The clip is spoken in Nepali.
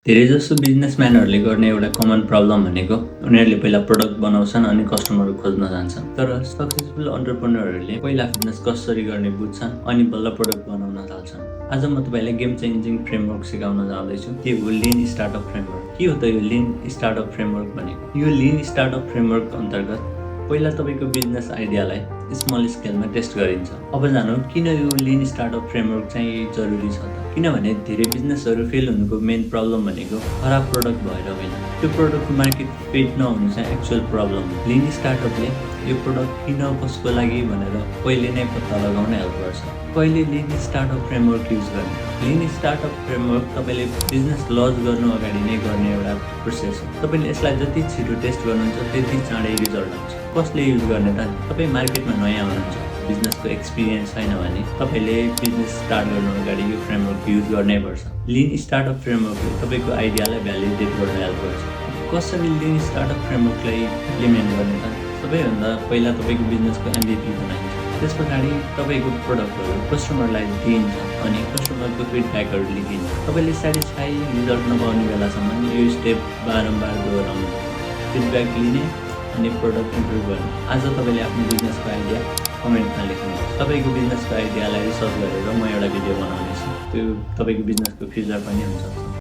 धेरैजसो बिजनेसम्यानहरूले गर्ने एउटा कमन प्रब्लम भनेको उनीहरूले पहिला प्रडक्ट बनाउँछन् अनि कस्टमर खोज्न जान्छन्। तर सक्सेसफुल एन्टरप्रेन्योरहरूले पहिला बिजनेस कसरी गर्ने बुझ्छन् अनि बल्ल प्रडक्ट बनाउन थाल्छन्। आज म तपाईलाई गेम चेन्जिङ फ्रेमवर्क सिकाउन जाँदैछु। त्यो हो लिन स्टार्टअप फ्रेमवर्क। के हो त यो लिन स्टार्टअप फ्रेमवर्क भनेको? यो लिन स्टार्टअप फ्रेमवर्क अन्तर्गत पहिला तपाईको बिजनेस आइडियालाई स्मल स्केलमा टेस्ट गरिन्छ। अब जानौँ किन यो लिन स्टार्टअप फ्रेमवर्क चाहिँ जरुरी छ त? किनभने धेरै बिजनेसहरू फेल हुनुको मेन प्रब्लम भनेको खराब प्रडक्ट भएर होइन, त्यो प्रडक्टको मार्केट फिट नहुनु चाहिँ एक्चुअल प्रब्लम हो। लिन स्टार्टअपले यो प्रडक्ट किन कसको लागि भनेर पहिले नै पत्ता लगाउन हेल्प गर्छ। कहिले लिन स्टार्टअप फ्रेमवर्क युज गर्ने? लिन स्टार्टअप फ्रेमवर्क तपाईँले बिजनेस लन्च गर्नु अगाडि नै गर्ने एउटा प्रोसेस हो। तपाईँले यसलाई जति छिटो टेस्ट गर्नुहुन्छ त्यति चाँडै रिजल्ट आउँछ। कसले युज गर्ने त? तपाईँ मार्केटमा नयाँ हुनुहुन्छ, बिजनेसको एक्सपिरियन्स छैन भने तपाईँले बिजनेस स्टार्ट गर्नु अगाडि यो फ्रेमवर्क युज गर्नैपर्छ। लिन स्टार्टअप फ्रेमवर्कले तपाईँको आइडियालाई भ्यालिडेट गर्न हेल्प गर्छ। कसरी लिन स्टार्टअप फ्रेमवर्कलाई इम्प्लिमेन्ट गर्ने त? सबैभन्दा पहिला तपाईँको बिजनेसको एमभिपी बनाइन्छ। त्यस पछाडि तपाईँको प्रडक्टहरू कस्टमरलाई दिइन्छ अनि कस्टमरको फिडब्याकहरू लिइन्छ। तपाईँले सेटिस्फाई रिजल्ट नपाउने बेलासम्म यो स्टेप बारम्बार दोहोऱ्याउनु, फिडब्याक लिने अनि प्रडक्ट इम्प्रुभ गर्ने। आज तपाईँले आफ्नो बिजनेसको आइडिया कमेन्टमा लेख्नुहोस्। तपाईँको बिजनेसको आइडियालाई रिसर्च गरेर म एउटा भिडियो बनाउनेछु, त्यो तपाईँको बिजनेसको फ्युचर पनि हुन्छ।